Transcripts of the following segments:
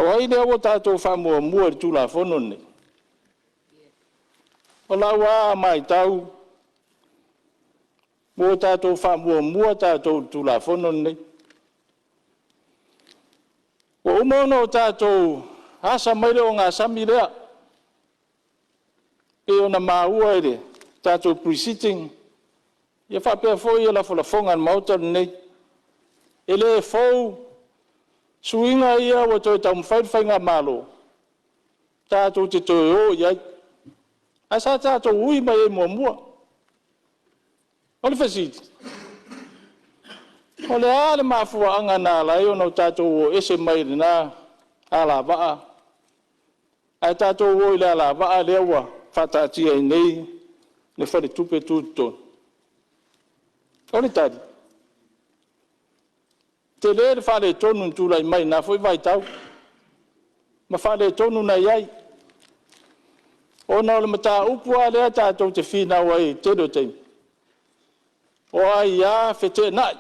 O ai lea ua tatou faamuamua i le Tulafono lenei? O lau lava matau, ua tatou faamuamua tatou i le Tulafono lenei. Ua uma ona tatou asa mai le ogasami lea, e pei ona maua i le tatou Pre-Sitting faapea foi lafolafoga a le Maota lenei. E le fou suiga ia ua toe taumafai le Faigamalo tatou te toe o i ai, ae sa tatou ui mai ai muamua. O le fesili; o le a le mafuaaga na ala ai ona tatou o ese mai lena alavaa ae tatou o i le alavaa lea ua faataatia ai nei le Faletupe Tutotonu? O le tali, e tele le faaletonu na tulai mai i lena foi vaitau ma faaletonu na i ai, ona o le mataupu lava lea tatou te finau ai i le tele o taimi, o aia feteenai,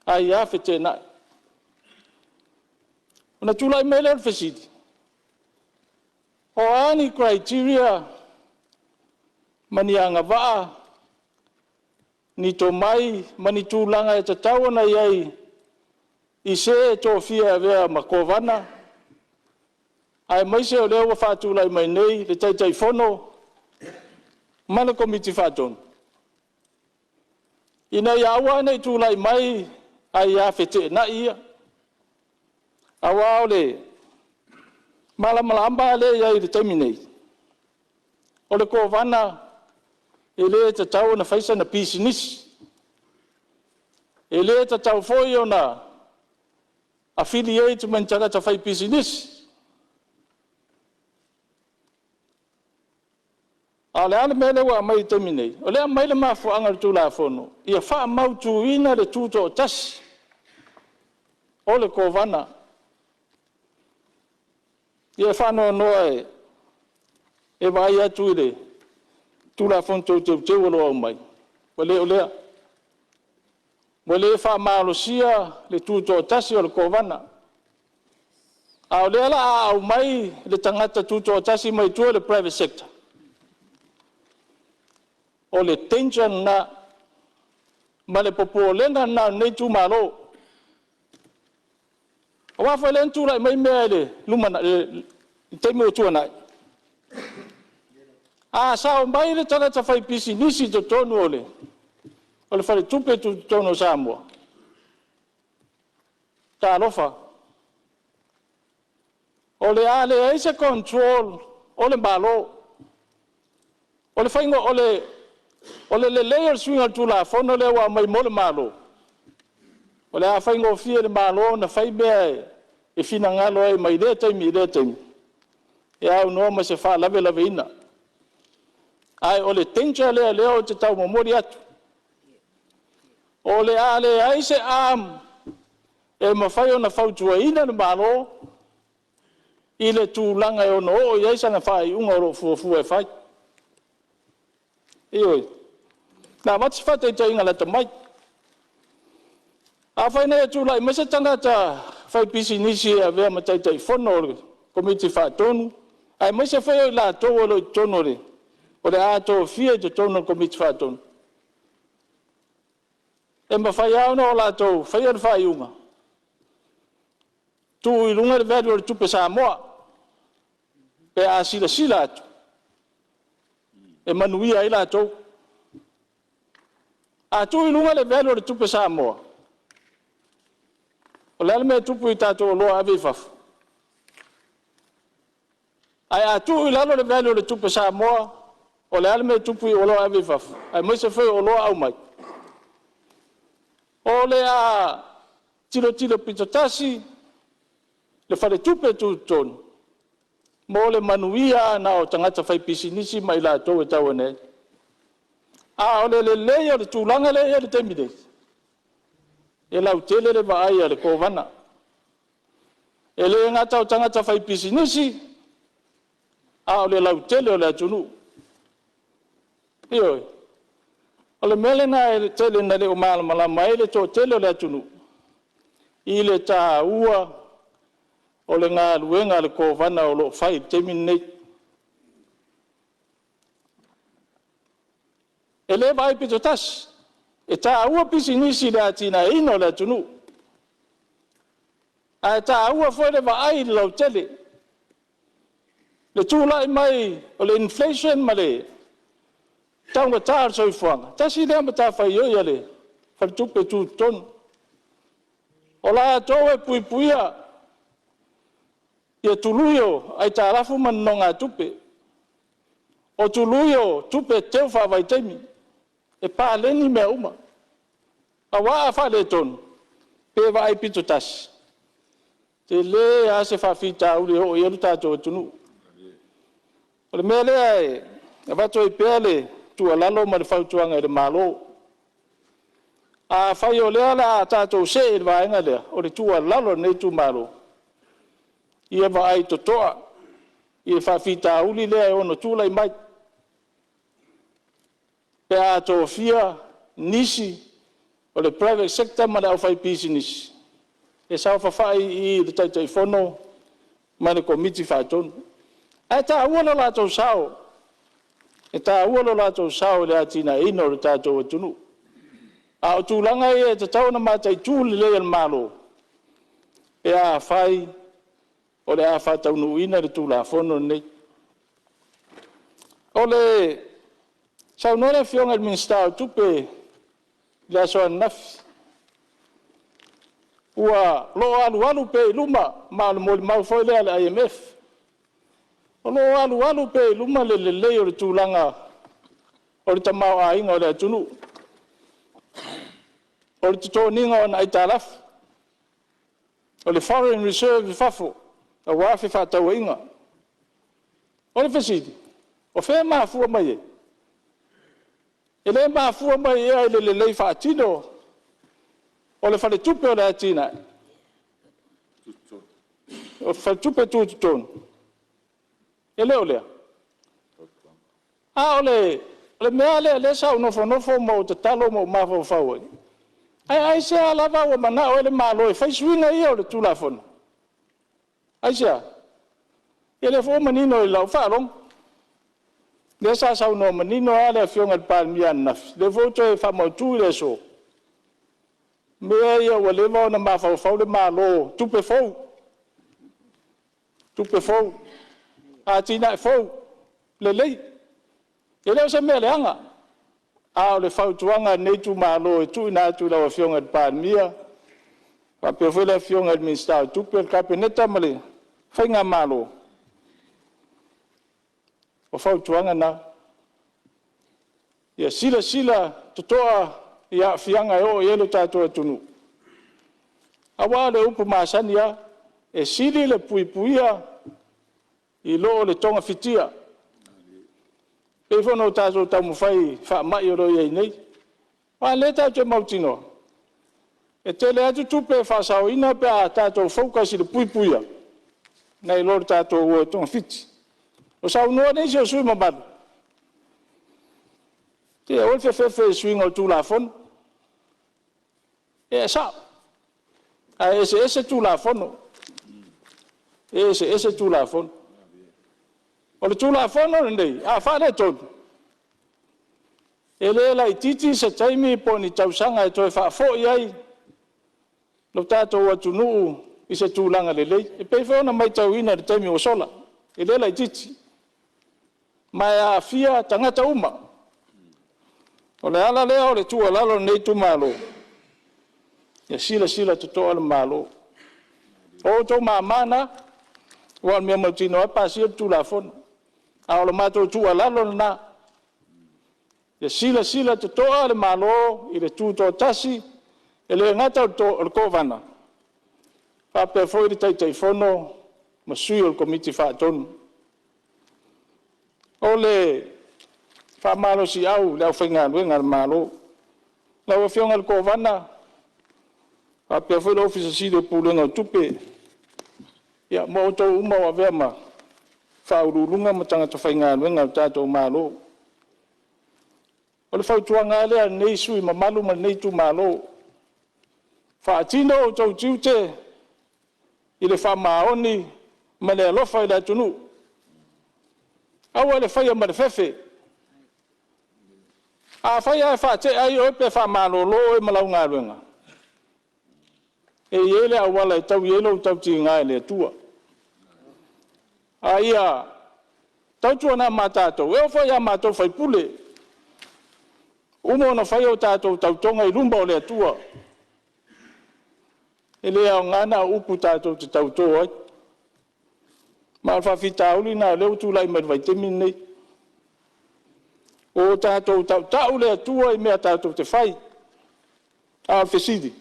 aia feteenai. Ona tulai mai lea o le fesili, o a ni criteria ma ni agavaa, ni tomai ma ni tulaga e tatau ona i ai i se e tofia e avea ma Kovana aemaise o lea ua faatulai mai nei le Taitaifono ma le Komiti Faatonu, ina ia aua ne i tulai mai aia feteenai ia. Aua o le malamalama lea e i ai i le taimi nei, o le Kovana e le tatau ona fai sana pisinisi. E le tatau foi ona affiliate ma ni tagata faipisinisi. A o le a le mea lea ua aumai i le taimi nei? O lea e aumai le mafuaaga o le Tulafono, ia faamautuina le tutoatasi o le Kovana. Ia e faanoanoa e vaai atu i le Tulafono Toe Teuteu o lo o aumai, ua le o lea. Ua le faamalosia le tutoatasi o le Kovana. A o lea o le a aumai le tagata tutoatasi mai tua i le private sector, o le danger lena ma le popolega lena o lenei itumalo. Aua foi lea na tulai mai mea i le taimi ua tuanai, a sao mai le tagata faipisinisi i totonu o le Faletupe Tutotonu o Samoa, talofa, o le a leai se control o le Malo. O le lelei o le suiga o le Tulafono lea ua aumai mo le Malo, o le a faigofie i le Malo ona fai mea e finagalo ai mai lea taimi i lea taimi, e aunoa ma se faalavelaveina. Ae o le danger lea o lea ou te tau momoli atu, o le a leai se arm e mafai ona fautuaina le Malo i le tulaga e ono oo i ai sana faaiuga o lo o fuafua e fai. Ioe. O le a avatu se faataitaiga lata mai. Afai na tulai mai se tagata faipisinisi e avea ma Taitaifono o le Komiti Faatonu, aemaise foi o i latou o lo o i totonu o le a tofia i totonu o le Komiti Faatonu, e mafai lava ona latou faia le faaiuga, tuu i luga le value o le tupe Samoa pe a silasila atu e manuia ai latou. A tuu i luga le value o le tupe Samoa, o le a le mea e tupu i tatou oloa e ave i fafo? Ae a tuu i lalo le value o le tupe Samoa, o le a le mea e tupu i oloa e ave i fafo aemaise foi o oloa aumai? O le a tilotilo pitotasi le Faletupe Tutotonu mo le manuia lava na o tagata faipisinisi ma i latou e tau ane ai. A o le lelei o le tulaga lea e i ai i le taimi nei, e lautele le vaai a le Kovana. E le gata o tagata faipisinisi, a o le lautele o le atunuu. Ioe. O le mea lena e tele ina le o malamalama ai le toatele o le atunuu i le taua o le galuega a le Kovana o lo o fai i le taimi lenei. E le vaai pitotasi, e taua pisinisi i le atinaeina o le atunuu, ae taua foi le vaai i le lautele. Le tulai mai o le inflation ma le taugata o le soifuaga, tasi lea matafaioi a le Faletupe Tutotonu. O latou e puipuia tului o aitalafu ma nonogatupe, o tului o tupe teu faavaitaimi, e paleni mea uma. Aua a faaletonu pe vaai pitotasi, e tele lava se faafitauli e oo i ai lo tatou atunuu. O le mea lea e avatu ai pea le tuualalo ma le fautuaga i le Malo, afai o lea o le a tatou see i le vaega lea, o le tuualalo a lenei itumalo, ia vaai totoa i le faafitauli lea e ono tulai mai pe a tofia nisi o le private sector ma le aufaipisinisi e saofafai i i i le Taitaifono ma le Komiti Faatonu. Ae taua lo latou sao, e taua lo latou sao i le atinaeina o le tatou atunuu. A o tulaga ia e tatau ona mataitu lelei e le Malo pe afai o le a faataunuuina le Tulafono lenei. Saunoa le Afioga i le Minisita o Tupe i le aso ananafi, o lo o alualu pea i luma, ma o le molimau foi lea a le IMF. O lo o alualu pea i luma le lelei o le tulaga o le tamaoaiga o le atunuu, o le totogiina o ana aitalafu, o le foreign reserve i fafo aua fefaatauaiga. O le fesili; o fea e mafua mai ai? E le mafua mai ea i le lelei faatino o le Faletupe o Atinae, o le Faletupe Tutotonu? E le o lea? A o le mea lea o lea sa ou nofonofo ma ou tatalo ma ou mafaufau ai, ae aisea lava ua manao ai le Malo e fai suiga ia o le Tulafono? Aisea? Ia o lea foi ua manino i lau faalogo, lea sa saunoa manino lava le Afioga i le Palemia ananafi, lea foi ua toe faamautu i le aso, mea ia ua leva ona mafaufau le Malo, tupe fou, tupe fou, atinae fou, lelei. E le o se mea leaga, a o le fautuaga a lenei itumalo e tuuina atu i lau Afioga i le Palemia, faapea foi le Afioga i le Minisita o Tupe, le Kapeneta ma le faigamalo, o fautuaga na. Ia silasila totoa i aafiaga e oo i ai lo tatou atunuu, aua o le upu masani lava, e sili le puipuia i lo le togafitia. E pei foi ona tatou taumafai i faamai o lo o i ai nei. Aua o lea tatou te mautinoa, e tele atu tupe e faasaoina pe a tatou focus i le puipuia, nai lo le tatou o e togafiti. Na saunoa nisi o sui usufono mamalu, se aua le fefefe i suiga o le Tulafono. Ia e sao, ae eseese Tulafono, e eseese Tulafono. O le Tulafono lenei, a faaletonu, e le laitiiti se taimi po o ni tausaga e toe faafoi ai lo tatou atunuu i se tulaga lelei, e pei foi ona matauina i le taimi ua sola, e le laitiiti, ma e aafia tagata uma. O le ala lea o le tuualalo a lenei itumalo, ia silasila totoa le Malo. O outou mama na, aua o le mea mautinoa lava e pasia le Tulafono. A o le matou tuualalo lena, ia silasila totoa le Malo i le tutoatasi, e le gata o le Kovana, faapea foi le Taitaifono ma sui o le Komiti Faatonu. O le faamalosiau i le aufaigaluega a le Malo. Lau Afioga i le Kovana faapea foi le Ofisa Sili o Pulega o Tupe, ia ma outou uma o avea ma Faauluuluga ma tagata faigaluega a lo tatou Malo. O le fautuaga lava lea a lenei sui usufono mamalu ma lenei itumalo, Faatino outou tiute i le faamaoni ma le alofa i le atunuu. Aua le faia ma le fefe. Afai lava e faatea ai oe pe faamalolo oe ma lau galuega, e i ai le auala e taui ai lou tautiga i le Atua. A ia tautuana ma tatou, e oo foi ia matou o sui usufono, ua uma ona fai a tatou tautoga i luma o le Atua. E le aoga na o upu tatou te tauto ai. Ma o le faafitauli lena o lea ua tulai mai i le vaitaimi lenei. Ua tatou tautau le Atua i mea tatou te fai. A o le fesili,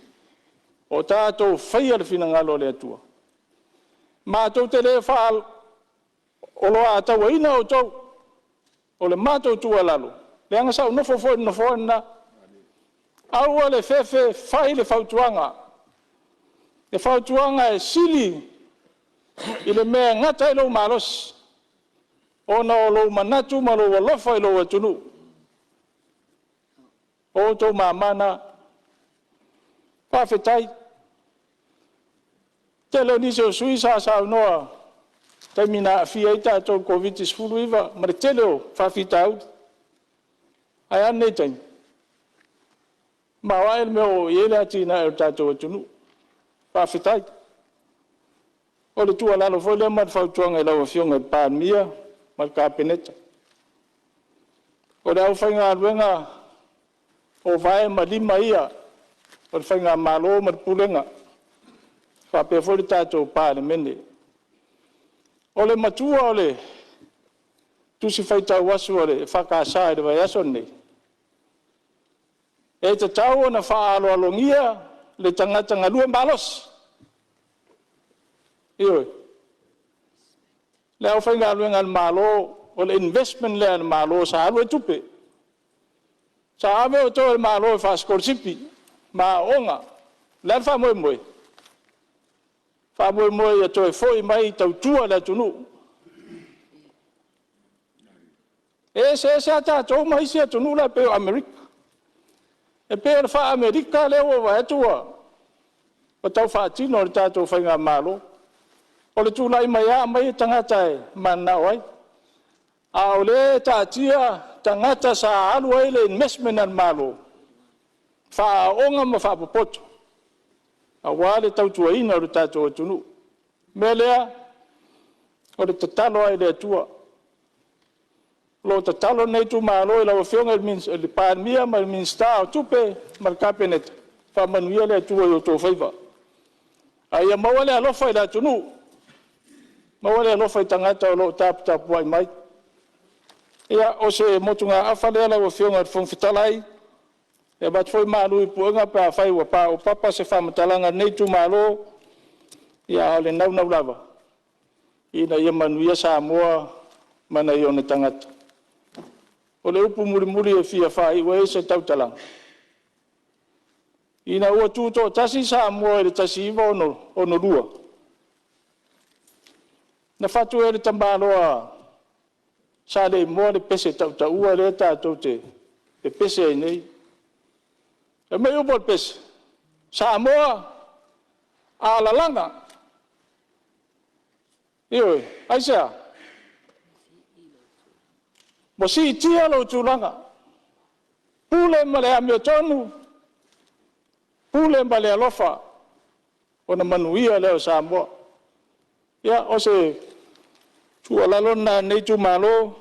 o tatou faia le finagalo o le Atua? Matou te le faaoloatauaina outou. O le matou tuualalo, leaga sa ou nofo foi i le nofoa lena, aua le fefe, fai le fautuaga. Le fautuaga e sili i le mea e gata ai lou malosi, ona o lou manatu ma lou alofa i lou atunuu. O outou mama na. Faafetai. Tele o nisi o sui usufono sa saunoa i taimi na aafia ai tatou i le Koviti-19 ma le tele o faafitauli. Ae a lenei taimi? E maoae le mea ua oo i ai le atinae o le tatou atunuu. Faafetai. O le tuualalo foi lea ma le fautuaga i lau Afioga i le Palemia ma le Kapeneta. O le aufaigaluega o vae ma lima ia o le faigamalo ma le pulega faapea foi le tatou Palemene. O le matua o le Tusi Faitau Aso a le EFKS i le vaiaso lenei, e tatau ona faaaloalogia le tagata galue malosi. Ioe. Le aufaigaluega a le Malo, o le investment lea a le Malo sa alu ai tupe. Sa ave outou e le Malo e faasikolasipi ma aooga. O le a le faamoemoe? Faamoemoe ia toe foi mai e tautua le atunuu. E eseese lava tatou ma isi atunuu la e pei o Amerika. E pei o le faa-Amerika lea ua ou vaai atu ua tau faatino e le tatou faigamalo. O le tulai mai lava aumai tagata e mananao ai, a o lea e taatia tagata sa alu ai le investment a le Malo, faaaooga ma faapopoto aua le tautuaina o le tatou atunuu. O le mea lea, o le tatalo lava i le Atua. O lo o tatalo lenei itumalo i lau Afioga i le Palemia ma le Minisita o Tupe ma le Kapeneta, faamanuia le Atua i outou faiva. A ia maua le alofa i le atunuu, maua le alofa i tagata o lo o taputapuai mai. Ia, o se motugaafa lea lau Afioga i le Fofoga Fetalai, e avatu foi malu i puega pe afai ua paopapa se faamatalaga a lenei itumalo, a o le naunau lava ina ia manuia Samoa ma nai ona tagata. O le upu mulimuli e fia faaiu ai se tautalaga, ina ua tutoatasi Samoa i le 1962, na fatu ai e le tamaloa Saleimoa le pese tautaua lea tatou te pepese ai nei. Fai mai upu o le pese, Samoa, alalaga. Ioe. Aisea? Ua siitia lou tulaga, pule ma le amiotonu, pule ma le alofa, ona manuia lea o Samoa. Ia, o se tuualalo lena a lenei itumalo,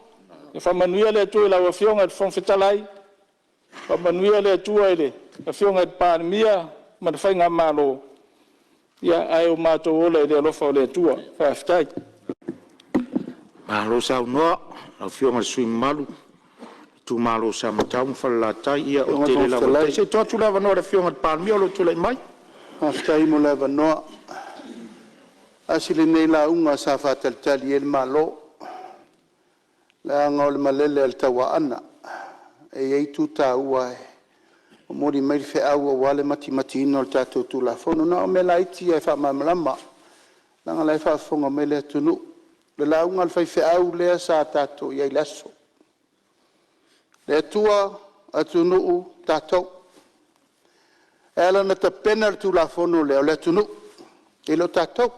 ia faamanuia le Atua i lau Afioga i le Fofoga Fetalai, faamanuia le Atua i le Afioga i le Palemia ma le faigamalo, ae ua matou ola i le alofa o le Atua. Faafetai. Malo saunoa i lau Afioga i le sui usufono mamalu mo le itumalo o Samatau ma Falelatai. Ia Lau ua Afioga i tele le lava Fofoga le Fetalai. taimi. Se i tuu atu le avanoa i le Afioga i le Palemia o lo o tulai mai. Faafetai mo le avanoa. Tasi lenei lauga sa faatalitali i ai le Malo, leaga o le malele a le Tauaana, e i ai itu taua e momoli mai le feau aua le matimatiina o le tatou Tulafono. Na o mea laiti lava e faamalamalama, leaga o la e faafofoga mai le atunuu. O le lauga a le faifeau lea sa tatou i ai i le aso. Le Atua, atunuu, tatou. E ala ona tapena le Tulafono lea, o le atunuu, e le o tatou,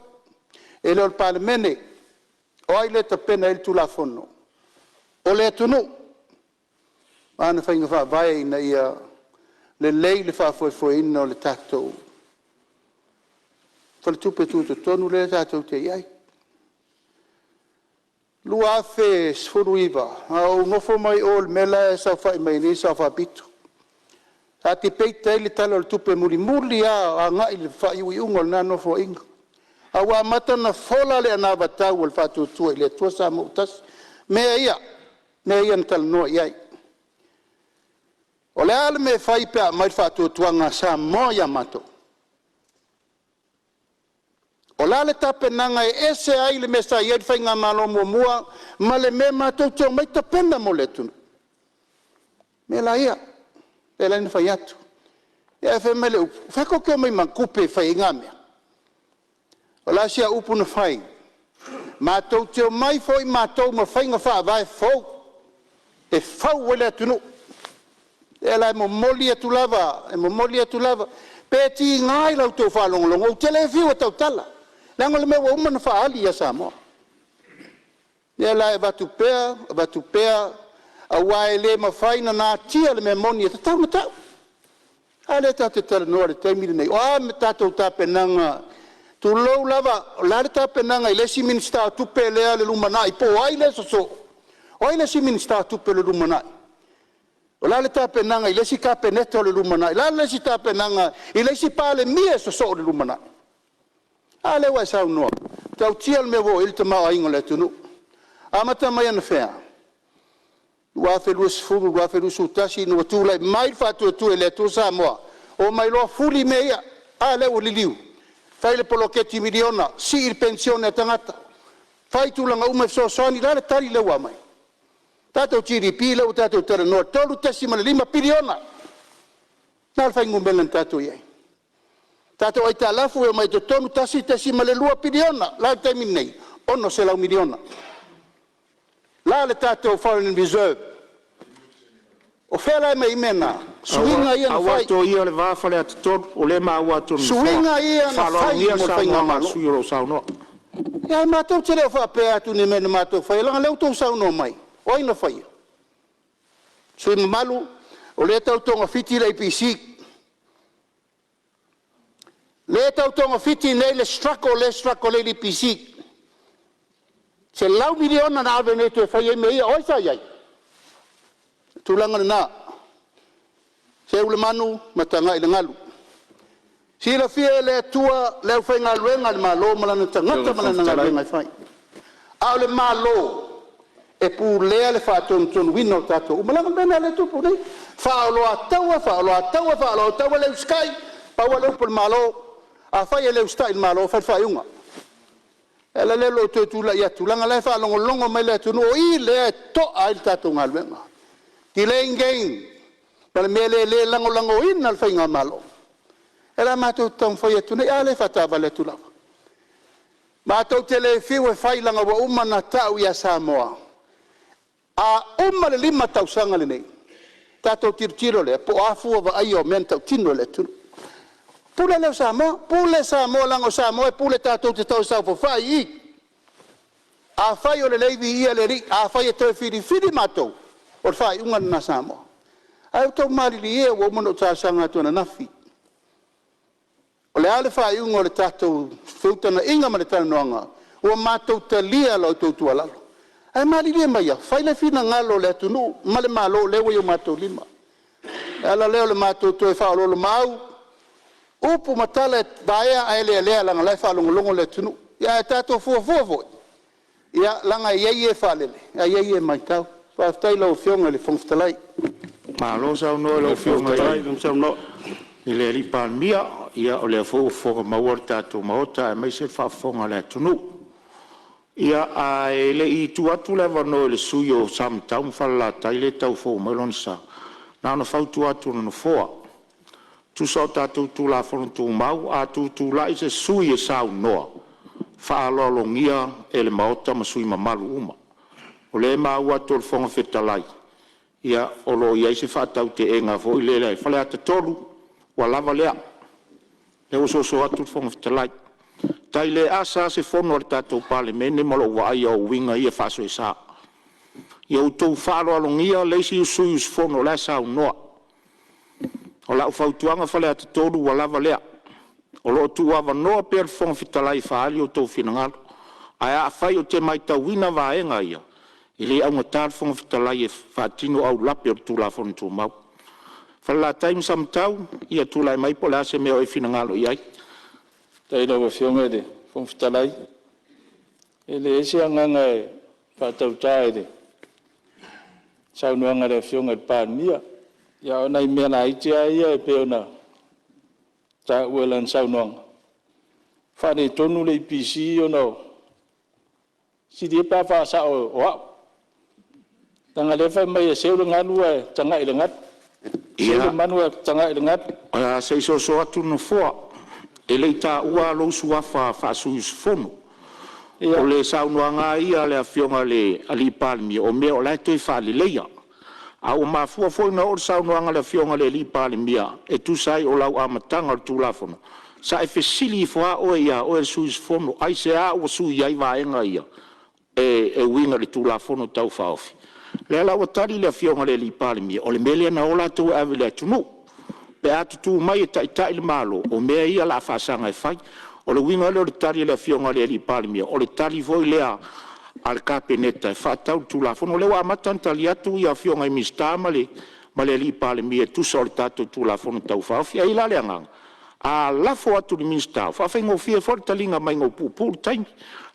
e le o le Palemene. O ai lea e tapena i ai le Tulafono? O le atunuu ma ana faiga faavae ina ia lelei le faafoefoeina o le tatou faletupe tutotonu lea tatou te i ai. 2019 na ou nofo mai o i le mea la e saofai mai ai nei le Sao Faapito, sa debate ai le Tala o le Tupe mulimuli lava agai i le faaiuiuga o lena Nofoaiga, a ua amata ona fola le anavatau a le Faatuatua i le Atua Samoa ua Tasi, mea ia na talanoa i ai. O le a le mea e fai pe a aumai le faatuatuaga a Samoa ia matou? O le a le tapenaga e ese ai le mea sa i ai le faigamalo muamua ma le mea matou te omai tapena mo le atunuu? O mea la ia, lea la na fai atu. Ae fai mai le upu, o fea tou te omai ma tupe e fai ai na mea? O le a sia upu na fai? Matou te omai foi matou ma faiga faavae fou e fau ai le atunuu. O lea la e momoli atu lava, e momoli atu lava. Pe tiga i la outou faalogologo, ou te le fiu e tautala, leaga o le mea ua uma ona faaali ia Samoa. O lea la e avatu pea, avatu pea, aua e le mafai ona natia le mea moni e tatau ona tau. A lea tatou te talanoa i le taimi lenei, o a tatou tapenaga, tulou lava, o le a le tapenaga i le isi Minisita o Tupe lea i le lumanai po o ai lea e sosoo, o ai le isi Minisita o Tupe o le lumanai? O le a le tapenaga i le isi Kapeneta o le lumanai? O le a le isi tapenaga i le isi Palemia e sosoo i le lumanai? A lea ua e saunoa. E matautia le mea ua oo i ai le tamaoaiga o le atunuu. E amata mai anafea? 2020, 2021 ina ua tulai mai le Faatuatua i le Atua Samoa, omai loa fuli mea ia. A lea ua liliu? Fai le poloketi miliona, sii le penisione a tagata, fai tulaga uma e fesoasoani. O le a le tali lea ua aumai? Tatou GDP lea ua tatou talanoa e $3.5 piliona. O le a le fuainumera na tatou i ai? Tatou aitalafu e omai i totonu e $1.2 piliona. O le a le taimi lenei? $600 miliona. O le a le tatou foreign reserve? O fea la e aumai ai mea na? Suiga ia na Aua fai. toia le va Faleata 3, o lea e maua atu e le Nofoa. Suiga ia na fai Faaaloalogia mo le le saunoaga a le faigamalo. sui usufono o lo o saunoa. Ia matou te le o faapea atu i ni mea na matou faia, leaga o lea ua outou saunoa mai. O ai na faia? Sui usufono mamalu, o lea e tau togafiti le EPC, lea e tau togafiti nei le struggle lea e struggle ai le EPC. $100 miliona na ave nei e toe fai ai mea ia. O ai sa i ai? O le tulaga lena, seu le manu ma tagai i le galu. Silafia e le Atua le aufaigaluega a le Malo ma lana Lau tagata Afioga i le ma Fofoga lana Fetalai... galuega e fai. A o le Malo e pulea le faatonutonuina o tatou uma, leaga o le mea lena o lea e tupu nei, faaoloataua, faaoloataua, faaoloataua le usitai. Pau lava le upu a le Malo, afai e le usitai i le Malo, fai le faaiuga. O le ala lea o lou toe tulai atu, leaga o la e faalogologo mai le atunuu, o i lea e toa ai le tatou galuega. Delay game, o le mea lea e le lagolagoina e le faigamalo. O lea la matou te taumafai atu nei, a lea e faataavale atu lava. Matou te le fiu e fai leaga ua uma ona tau ia Samoa, a uma le 5 tausaga lenei, tatou tilotilo lea po o a fua vaaia o mea na tautino e le atunuu. Pule lea o Samoa, pule Samoa leaga o Samoa e pule tatou te o e saofafai i i. Afai o lelei, viia le Alii, afai e toe filifili matou, o le faaiuga lena a Samoa. Ae outou malilie ia ua uma ona ou talosaga atu ananafi. O le a le faaiuga o le tatou feutagaiga ma le talanoaga? Ua matou talia la outou tuualalo. Ae malilie maia, fai le finagalo o le atunuu ma le Malo o lea ua i o matou lima. O le ala lea o le matou toe faaoloolomaau, upu ma tala e vaea ae lealea leaga o la e faalogologo le atunuu. Ae tatou fuafua foi, ia leaga e i ai e faalele ae i ai e matau. Faafetai i lau Afioga i le Fofoga Fetalai. Malo saunoa i lau Afioga i le Palemia. Ia o lea foi ua fofoga maua le tatou Maota aemaise le faafofoga a le atunuu. Ia, ae le i tuu atu le avanoa i le sui usufono mo Samatau ma Falelatai lea e tau fou mai lona sa, na ona fautua atu a le Nofoa, tusa o tatou Tulafono Tumau, a tutulai se sui usufono e saunoa, faaaloalogia e le Maota ma sui usufono mamalu uma. O lea e maua atu e le Fofoga Fetalai, ia, o lo o i ai se faataute'ega foi lele. Faleata 3, Ua lava lea, o lea ua soso atu le Fofoga Fetalai. E tai le asa lava se fono a le tatou Palemene ma lou vaaia o uiga ia faasoesa. Ia outou faaaloalogia le isi sui usufono o la e saunoa. O lau fautuaga Faleata 3, ua lava lea. O lo o tuuavanoa pea le Fofoga Fetalai e faaali outou finagalo. Ae afai ou te matauina vaega ia, e le augata le Fofoga Fetalai e faatino aulape o le Tulafono Tumau. Falelatai ma Samatau, ia tulai mai po o le a se mea ua e finagalo i ai. Faafetai i lau Afioga i le Fofoga Fetalai. E leai se agaga e faatauta i le saunoaga a le Afioga i le Palemia. A o nai mea laiti lava ia e pei ona taua i lana saunoaga, e faaletonu le EPC ona o… E sili ia pe a faasao o au, leaga o lea e fai mai e seu le galu ae tagai i le galu, seu le manu ae tagai i le galu. Ia, se i soso atu le Nofoa, e le i taua lou suafa faa-sui usufono. O le saunoaga lava ia a le Afioga i le Palemia, o mea o la e toe faaleleia. A ua mafua foi ona oo le saunoaga a le Afioga i le Palemia e tusa ai o lau amataga o le Tulafono, sa e fesili ifo lava oe ia oe le sui usufono, aisea ua sui ai vaega ia e uiga i le Tulafono Tau Faaofi? O lea la ua tali le Afioga i le Palemia, o le mea lea na o latou e ave i le atunuu, pe a tutu mai e taitai le Malo, o mea ia o le a faasaga e fai. O le uiga lea o le tali a le Afioga i le Palemia, o le tali foi lea a le Kapeneta e faatatau i le Tulafono. O lea ua amata ona tali atu afioga i Minisita ma le Palemia e tusa o le tatou Tulafono Tau Faaofi. E i ai la le agaga, a lafo atu i le Minisita, ua faafaigofie foi le taliga mai ua puupuu le taimi,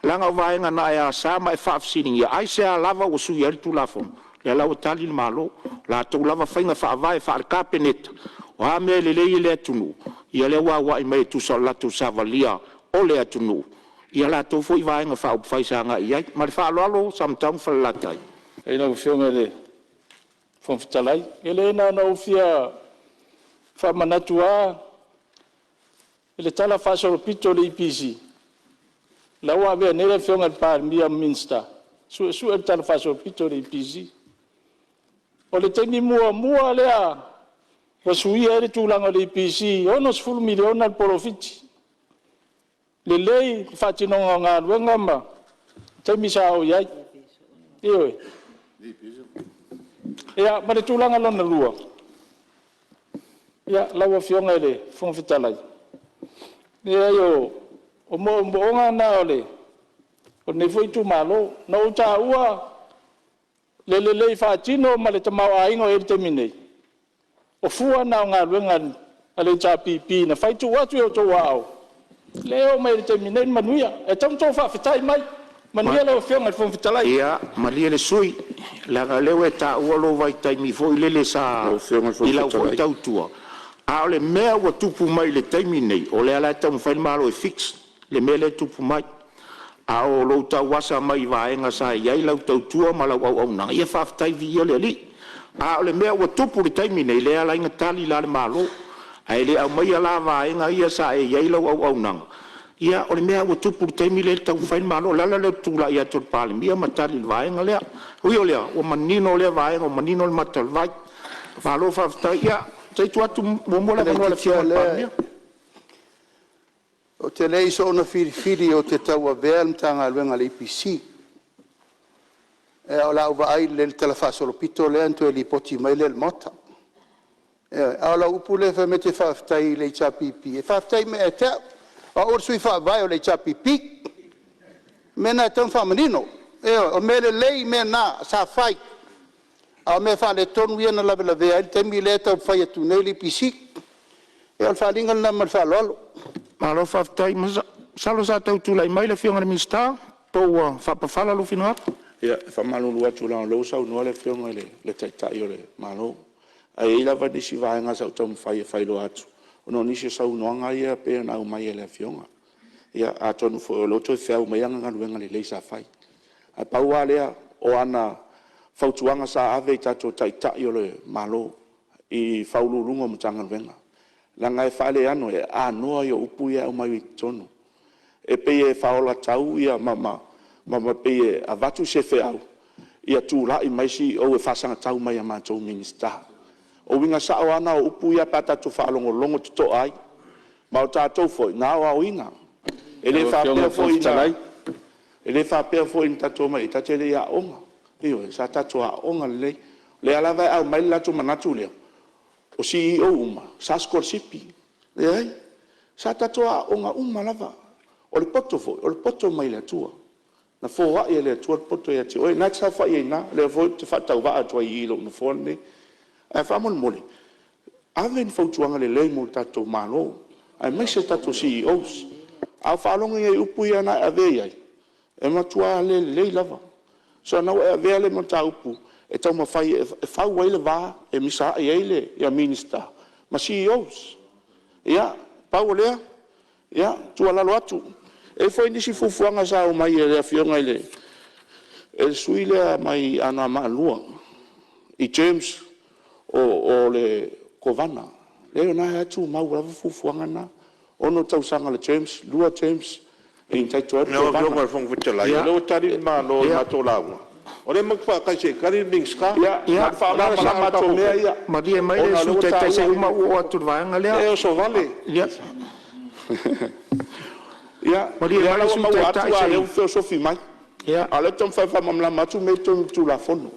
leaga o vaega na e asa ma e faafesiligia, aisea lava ua sui ai le Tulafono? O lea la ua tali le Malo, o latou lava faiga faavae faale-Kapeneta, o a mea e lelei i le atunuu, ia lea ua auai mai e tusa o le latou savalia o le atunuu ia latou foi Vaega Faaupufai sa agai i ai. Ma le faaaloalo Samatau ma Falelatai. Faafetai i lau Afioga i le Fofoga Fetalai. E leai na ona ou fia faamanatu lava i le talafaasolopito o le EPC, la ua avea nei le Afioga i le Palemia ma Minisita e suesue le talafaasolopito o le EPC. O le taimi muamua lea ua suia ai le tulaga o le EPC, e $60 miliona le polofiti, lelei le faatinoga o galuega ma taimi sa o i ai. Ioe. Ia, ma le tulaga lona lua, lau Afioga i le Fofoga Fetalai, leai o moomooga na o lenei foi itumalo. Na ou taua le lelei faatino ma le tamaoaiga o i ai i le taimi nei, o fua na o galuega a le HRPP na fai tuu atu i outou aao, lea e oo mai ai i le taimi nei le manuia. E tatau ona outou faafetai mai. Manuia lau Afioga i le Fofoga Fetalai. Ia, malie le sui usufono, leaga o lea ua e taua lou vaitaimi foi lele sa Lau Afioga i le i Fofoga lau foi Fetalai… tautua, a o le mea ua tupu mai i le taimi lenei, o lea la e taumafai le Malo e fix le mea lea e tupu mai. A o lou tauasa mai i vaega sa i ai lau tautua ma lau auaunaga, ia faafetai viia le Alii. A o le mea ua tupu i le taimi lenei, lea e ala ai ona tali la le Malo, ae le aumaia la vaega ia sa e i ai lau auaunaga. Ia o le mea lava ua tupu i le taimi lea e taumafai le Malo. O le ala lea o le tulai atu o le Palemia ma tali i le vaega lea. Ui o lea, ua manino lea vaega ua manino le mata o le vai. Malo faafetai. Ia se i tuu atu muamua le O le avanoa i le mea Afioga i le lea, Palemia. Ou te le i soona filifili ou te tauavea le Matagaluega o le EPC. O le a ou vaai lelei i le talafaasolopito lea ona toe lipoti mai lea i le Maota. Ioe. A o lau upu lea fai mai e te faafetai i le HRPP, e faafetai mai ia te au, o au o le sui faavae o le HRPP. O le mea lena e tatau ona faamanino. Ioe. O mea lelei mea na sa fai, a o mea faaletonu ia na lavelavea ai le taimi lea e taumafai atu nei le EPC. Ia o le faaaliga lena ma le faaaloalo. Malo faafetai. Masalo sa tau tulai mai le Afioga i le Minisita po ua faapafala lou finagalo. Ia, e faamalulu atu leaga o lea ua saunoa le Afioga i le Taitai o le Malo, ae i ai lava nisi vaega sa ou taumafai e faailoa atu ona o nisi o saunoaga ia pei ona aumai e le Afioga. Ia atonu foi o lea ua toe feau mai ana galuega lelei sa fai. Ae pau lava lea, o ana fautuaga sa ave i tatou Taitai o le Malo i Ofisa Sili o Pulega o Matagaluega, leaga e faaleano, e anoa ia o upu ia e aumai i totonu. E pei e faaolatau ma pei e avatu se feau, ia tulai mai CEOs e faasagatau mai ia matou Minisita. O uiga sao lava na o upu ia pe a tatou faalogologo totoa ai. Ma o tatou foi na aoaoina. E le Lau Afioga i faapea le Fofoga foi na Fetalai… E le faapea foi na tatou omai i i tatou te le i aooga. Ioe, sa tatou aooga lelei. O lea lava e aumai le latou manatu lea, o CEOs uma sa sikolasipi. Leai, sa tatou aooga uma lava. O le poto foi, o le poto mai le Atua. Na foai e le Atua le poto ia te oe. O lena e te saofai ai i ina, o lea foi ou te faatauvaa atu ai i i lou nofoa lenei. Ae faamolemole, ave ni fautuaga lelei mo le tatou Malo, aemaise tatou CEOs. A ou faalogo i upu ia na e avea i ai, e matua le lelei lava. Soona ua e avea le mataupu e taumafai e fau ai le va, e misaai ai Minisita ma CEOs. Ia, pau o lea, e tuualalo atu. E i ai foi nisi fuafuaga sa aumai e le Afioga i le sui usufono lea mai Anoamaa 2 i terms o le Kovana. Leai o lena e tumau lava fuafuaga na, 6 tausaga o le terms, 2 terms e entitle ai le Lau Kovana. Afioga i le Fofoga Fetalai, o lea ua tali le Malo i le matou lauga, o lea matou te faatali se i tali le Minisita. Ia, Ia, na ona faamalamalama atu o mea ia malie mai le ona o lea Sui ua Taitai se i taua… uma ou oo atu i le vaega lea. E osovale. Ia, Ia, o malie lea mai la le ua Sui maua atu Taitai a o se lea i… ua feosofi mai. A o lea ou te taumafai e faamalamalama atu mea ia e i totonu o le Tulafono.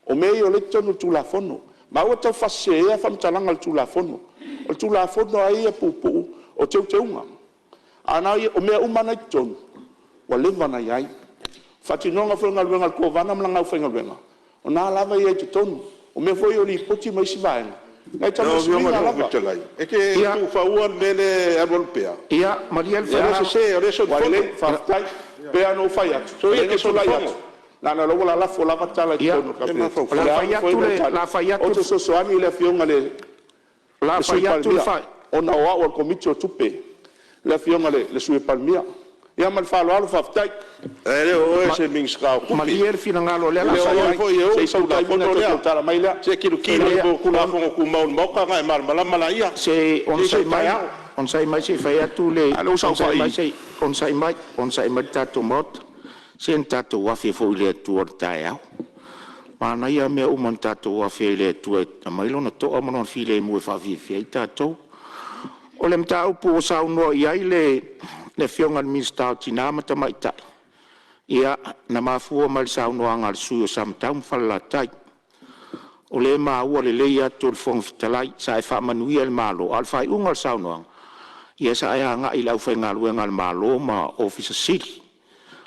O mea ia o lea e i totonu o le Tulafono. Ma aua le taufaaseseina faamatalaga o le Tulafono. O le Tulafono lava ia e puupuu, o teuteuga. A o mea uma lava na e i totonu, ua leva ona i ai. O le faatinoga foi o galuega a le Kovana ma lana aufaigaluega, o lena lava e i ai i totonu. O mea foi ia o Lipoti ma isi vaega, e Lau na o Afioga i suiga le Fofoga lava. Fetalai, e te tuufaua le mea lea e alualu pea? Ia, malie le O lea e sese o lea e Ua solifono. lelei, faafetai. E pei lava ona ou fai atu, Soia e e te tulai solifono. atu, leaga o lea ua lalafo lava tala i totonu o le Kapeneta. O O le le a a fai foi atu le le tali, ou te fesoasoani i le Afioga i le Sui Palemia, ona o au o le Komiti o Tupe, le Afioga i le Sui Palemia. Ia ma le faaaloalo faafetai. Ae le o oe o se Minisita o Tupe. Malie le finagalo o lea o E le le a o fai oe atu. foi e Se ou i le sau taimi ona Tulafono toe lea. tautala mai lea. Se i tilotilo ifo i Tulafono Tumau a le Maota ona e malamalama laia. Se i Se i sau onosai mai, taeao. onosai mai se i fai atu le… A o lea ua Onosai saofai mai se i… Onosai mai, onosai mai le tatou Maota. Se na tatou afe foi i le Atua i le taeao. Manaia lava mea uma na tatou afe ai i le Atua e aumai Lona toa ma Lona filemu e faafiafia ai tatou. O le mataupu ua saunoa i ai le Afioga i le Minisita o Tina ma Tamaitai, ia, na mafua mai i le saunoaga a le sui usufono mo Samatau ma Falelatai. O lea e maua lelei atu e le Fofoga Fetalai, sa e faamanuia i le Malo, a o le faaiuga o le saunoaga, ia sa e agai i le aufaigaluega a le Malo ma Ofisa Sili.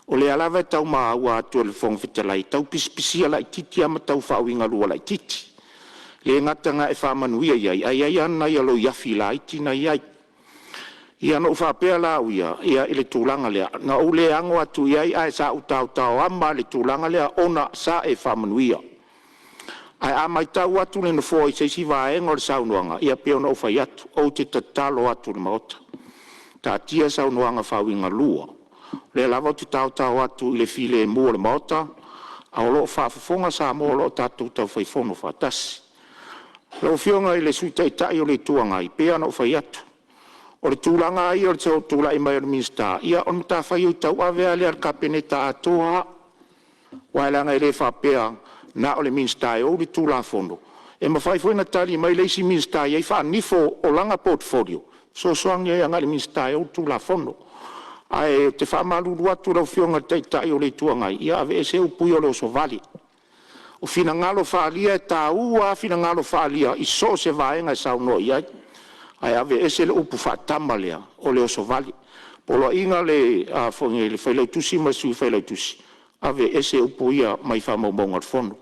O lea lava e tau maua atu e le Fofoga Fetalai, e tau pisipisia laitiiti lava ma tau faauigalua laitiiti. E le gata ina e faamanuia i ai, ae i ai lava nai aloiafi laiti na i ai. Ia na ou faapea la au ia, ia i le tulaga lea, na ou le ano atu i ai, ae sa ou taotaoama lava i le tulaga lea ona sa e faamanuia. Ae a matau atu le Nofoa i se isi vaega o le saunoaga, ia pei ona ou fai atu, ou te tatalo atu i le Maota, taatia saunoaga faauigalua. O lea lava ou te taotao atu i le filemu o le Maota, a o lo o faafofoga Samoa o lo o tatou taufai fono faatasi. Lau Afioga i le Sui Taitai o le Itu Agai, e pei lava ona ou fai atu, o le tulaga lava ia o le tulai mai o le Minisita, ia o le matafaioi tauave lava lea a le Kapeneta atoa lava. Aua leaga e le faapea na o le Minisita e ou le Tulafono, e mafai foi ona tali mai le isi Minisita e i ai faanifo o lana portfolio e fesoasoani ai agai i le Minisita e ou le Tulafono. Ae ou te faamalulu atu i lau Afioga i le Taitai o le Itu Agai, ia aveese upu ia o le osovale. O finagalo faaalia e taua lava finagalo faaalia i so o se vaega e saunoa i ai, ae aveese le upu faatama lea o le osovale. Poloaiga a le Failautusi ma le Sui Failautusi, aveese upu ia mai faamaumauga o le Fono.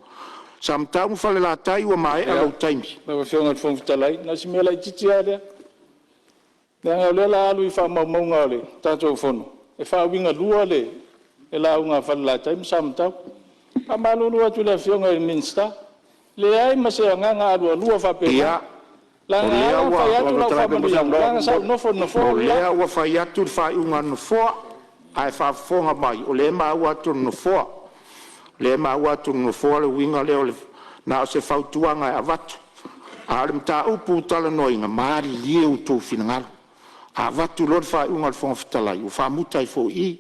Samatau ma Falelatai, ua maea lou taimi. Lau Afioga i le Fofoga Fetalai, na o si mea laitiiti lava lea, leaga o lea o le a alu i faamaumauga a le tatou Fono e faauigalua le lauga a Falelatai ma Samatau. E faamalulu atu i le Afioga i le Minisita, leai ma se agaga alualua faapena, leaga O na ala lea ona ua fai atu lau faamanuiaga, leaga sa ou nofo i le nofoa O le la. lea ua fai atu le faaiuga a le Nofoa, ae faafofoga mai o lea e maua atu e le Nofoa. O lea e maua atu e le Nofoa le uiga lea o le… Na o se fautuaga e avatu, a o le mataupu ua talanoaina, malilie outou finagalo. A avatu loa le faaiuga a le Fofoga Fetalai, ua faamuta ai foi i i.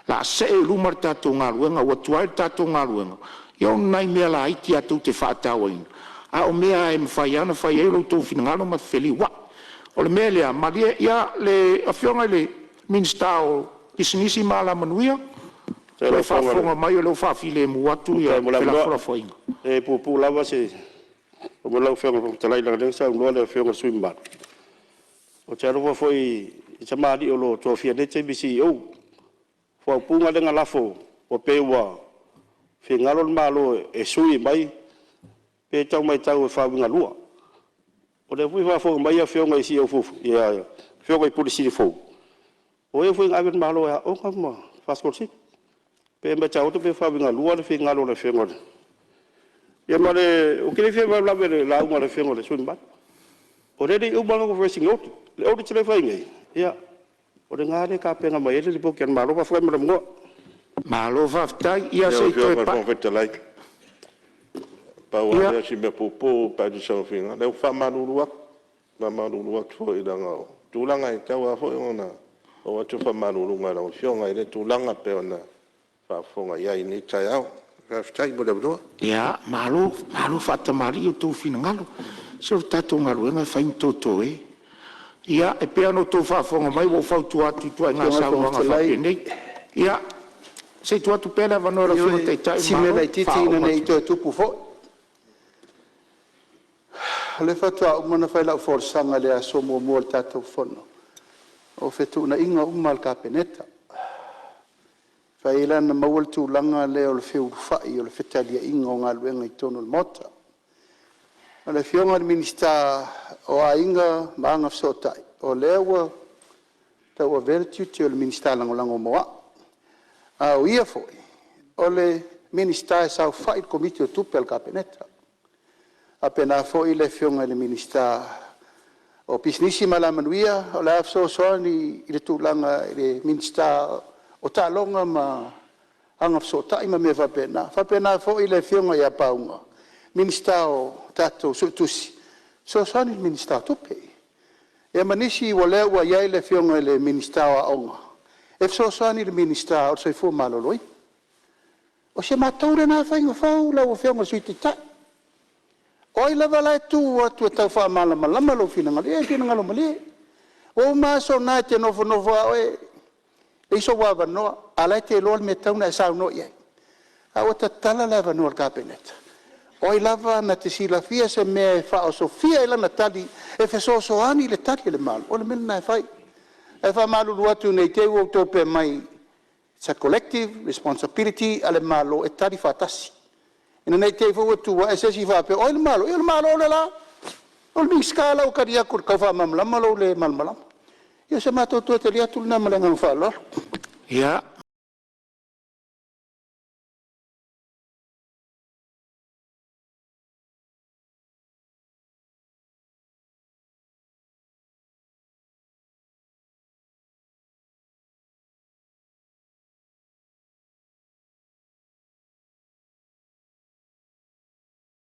O le a see i luma le tatou galuega. Ua tuai le tatou galuega ona o nai mea laiti lava tou te faatauaina. A o mea lava e mafai lava ona fai ai lo outou finagalo ma feliuai. O le mea lea, malie le Afioga i le Minisita o Pisinisi ma Alamanuia, o lo o faafofoga mai o lea ua faafilemu atu felafolafoaiga. E puupuu lava se upu lau Afioga i le Fofoga Fetalai, leaga o lea na saunoa le Afioga i le sui usufono mamalu. Ou te alofa foi i tamalii o lo o tofia i lenei taimi i CEOs. O le faaupuga lea na lafo ua pei ua finagalo le Malo e sui mai, pei e tau matau e faauigalua. O lea foi e faafofoga mai afioga i CEOs fuafua, afioga i Pule Sili fou, o e foi na ave le Malo e aooga ma faasikolasipi. E pei e matau atu pei e faauigalua le finagalo o le Afioga i le… Ia ma le… Ou te le fia faalavelave i le lauga a le Afioga i le sui usufono mamalu. O lea e le i uma le reversing order. O le audit lea e fai nei, ia o lena e tapena mai ai le lipoti a le Malo. Faafetai mo le avanoa. Malo faafetai. Ia se Lau i toe Afioga i le pai... Fofoga Fetalai, pau lava lea o si mea puupuu lava pe a oo i sou finagalo. Leai, ou te faamalulu atu, faamalulu atu foi leaga o tulaga e tatau lava foi ona oo atu le faamaluluga i lau Afioga i lea tulaga pei ona faafofoga i ai i lenei taeao. Faafetai mo le avanoa. Ia, malo, malo faatamalii outou finagalo. Se o le tatou galuega e fai ma totoe. Ia, e pei ona outou faafofoga mai ua ou fautua atu i ituaiga Lau Afioga i le Fofoga saunoaga Fetalai… faapenei. Ia, se i tuu atu pea le avanoa i lau Afioga i le Taitai Ioe, si o le mea Malo e laitiiti ina faauma ne i atu. toe tupu foi. O lea faatoa uma ona fai lau folasaga i le aso muamua o le tatou fono, o fetuunaiga uma a le Kapeneta. E mafai ai la ona maua le tulaga lea o le feulufai o le fetaliaiga o galuega i totonu o le Maota. O le Afioga i le Minisita o Aiga ma Agafesootai, o lea ua tauavea le tiute o le Minisita Lagolago mo au, a o ia foi o le Minisita e saofai i le Komiti o Tupe a le Kapeneta. E faapena foi le Afioga i le Minisita o Pisinisi ma Alamanuia, o le a fesoasoani i le tulaga i le Minisita o Taaloga ma Agafesootai ma mea faapena. E faapena foi le Afioga ia Pauga, Minisita o tatou Suetusi, e fesoasoani i le Minisita o Tupe. Ia ma nisi o lea ua i ai le Afioga i le Minisita o Aoga e fesoasoani i le Minisita o le Soifua Maloloina. O si a matou lena faiga fou lau Afioga i le Sui Taitai. O ai lava la e tu atu e tau faamalamalama lou finagalo, ia e finagalo malie. Ua uma aso na e te nofonofo lava oe leai sou avanoa, a o la e te iloa le mea e tatau ona e saunoa i ai. Ae ua tatala le avanoa a le Kapeneta, o ai lava na te silafia se mea e faaosofia ai lana tali e fesoasoani i le Tali a le Malo, o le mea lena e fai. Ae faamalulu atu ne i te i ua outou faapea mai, it's a collective responsibility a le Malo e tali faatasi, ina ne i te i foi ua tu ae se isi faapea, o ai le Malo? Ia o le Malo lea o la. O le Minisita la ua tali atu i le tau faamalamalama lou le malamalama. Ia o se matou toe tali atu lena ma le agaga faaaloalo. Ia,